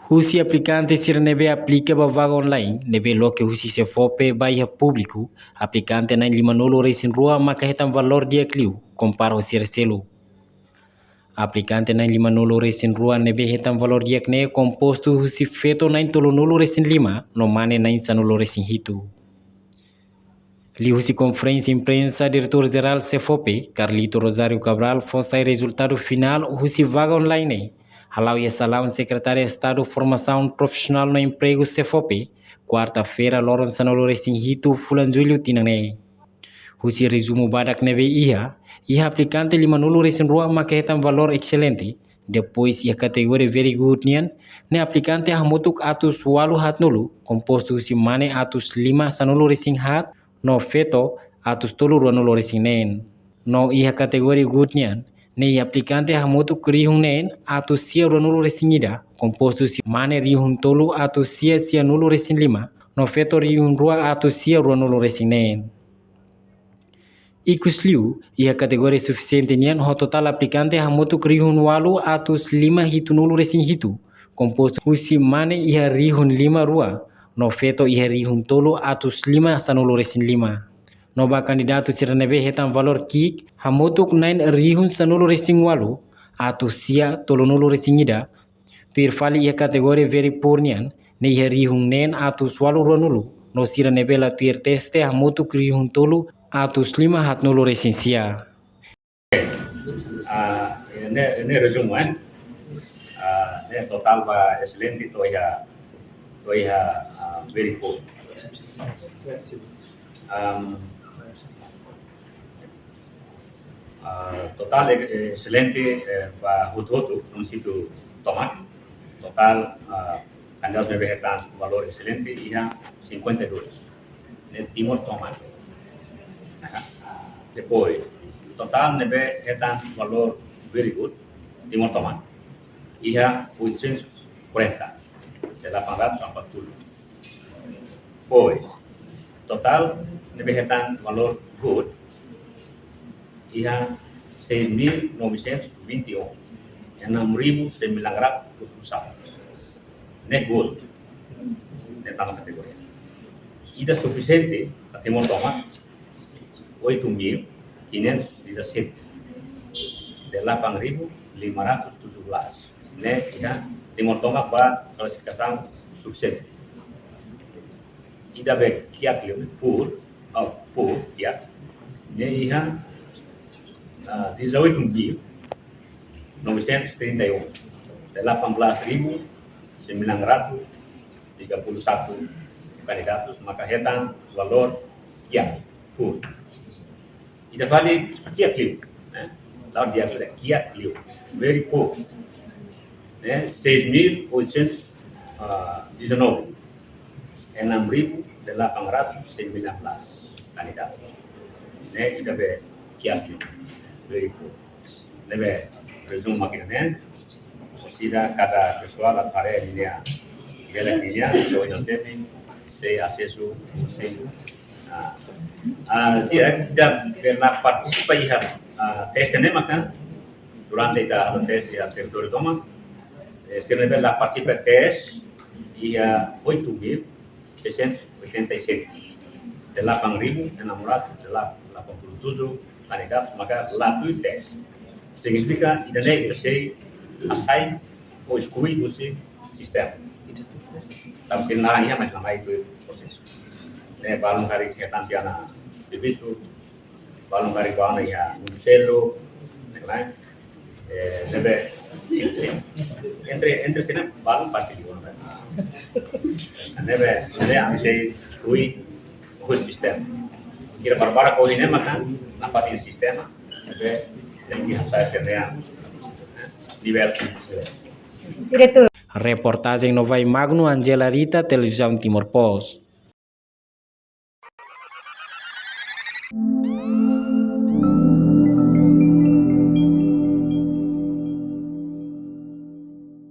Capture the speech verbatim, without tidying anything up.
Husi aplikante sira ne'ebé aplika ba vaga online ne'ebé loke husi SEFOPE ba iha públiku, aplikante na'in lima-nulu resin rua maka hetan valór di'ak liu kompara ho sira seluk. Aplikante na'in lima-nulu resin rua ne'ebé hetan valór di'ak ne'e kompostu husi feto na'in tolu-nulu resin lima no mane na'in sanulu resin hitu. Liuhusi konferénsia imprensa, Diretór Jerál SEFOPE, Carlito Rosário Cabral, fó sai rezultadu finál husi vaga online ne'e hala'o iha salaun Sekretária Estadu Formasaun Profisionál no Empregu, SEFOPE, kuarta-feira, loron sanulu resin hitu fulan Jullu tinan ne'e. Husi rezumu badak ne'ebé iha, iha aplikante lima-nulu resin rua maka hetan valór excelente. Depois iha kategoria very good nian, ne'e aplikante hamutuk atus ualu haat-nulu, kompostu husi mane atus lima sanulu resin haat, no feto atus tolu rua-nulu resin neen. No iha kategoria good nian, ne'e iha aplikante hamutuk rihun neen atus sia rua-nulu resin ida, kompostu husi mane rihun tolu atus sia sia-nulu resin lima, no feto rihun rua atus sia rua-nulu resin neen. Ikusliu, iha kategoria sufisiente nian ho totál aplikante hamutuk rihun ualu atus lima hitu-nulu resin hitu, kompostu husi mane iha rihun lima rua, no feto iha rihun tolu atus lima sanulu resin lima. No ba kandidatu sira ne'ebé hetan valór ki'ik, hamutuk na'in rihun sanulu resin ualu, atus sia tolu-nulu resin ida, tuir fali iha kategoria very poor nian, ne'e iha rihun neen atus ualu rua-nulu, no sira ne'ebé la tuir teste hamutuk rihun tolu atus lima haat-nulu resin sia. Ah, ne'e, ne'e rezumu, eh. Ah, ne'e totál ba excelente to'o iha, to'o iha, ah, very poor. Am, ah, totál ex-, excelente, eh, ba hotu-hotu, munisípiu tomak. Totál, ah, kandidatu ne'ebé hetan valór excelente iha cinquenta e dois. Ne'e Timor tomak. Aha. Depois, totál ne'ebé hetan valór very good, Timor tomak, iha oitocentos e quarenta, delapan ratus empat puluh. Pois, totál ne'ebé hetan valór good iha seis mil novecentos e vinte e um, enam ribu sembilan ratus dua puluh satu. Ne'e good. Ne'e tama kategoria. Ida sufisiente ba Timor tomak, oito mil quinhentos e dezassete, delapan ribu lima ratus tujuh belas. Ne'e iha Timor tomak ba klasifikasaun sufisiente. Ida be kiak liu, poor, oh, poor, kiak. Ne'e iha, ah, dezoito mil novecentos e trinta e um, delapan belas ribu sembilan ratus tiga puluh satu kandidatu maka hetan valór kiak, poor. Ida fali kiak liu, eh? Lawan dia kiak liu, very poor. Eh, seis mil oitocentos e dezanove, enam ribu delapan ratus sembilan belas kandidatu. Ne'e ida be kiak liu, very poor. Ne'ebé rezumu mak ne'e, sida kada pesoál atu haree ninia, bele ninia, so ida temi, sei asesu, sei, ah, ah, ida, ida be la partisipa iha, ah, teste ne'e maka, durante ita teste iha territóriu tomak, eh, sira ne'ebé la partisipa teste iha oito mil seiscentos e oitenta e sete, delapan ribu enam ratus delapan puluh tujuh kandidatu maka la tuir teste. Signifika ida-ne'e ita sei asai ou eskluí husi sistema. Tanba sira naran iha, mas la mai tuir prosesu. Ne'e balun karik hetan tiha ona servisu, balun karik bá ona iha mundu seluk, ne'e lae. Eh, ne'ebé, entre, entre sira balun pasti liu ona. Ne'ebé, ne'e ami sei eskluí husi sistema. Sira barak-barak ohin ne'e maka nafatin sistema, ne'ebé, tenke hasa'e sira-nia nivel. Diretór. Reportajen Novai Magno, Angela Rita, Televizaun Timor Post.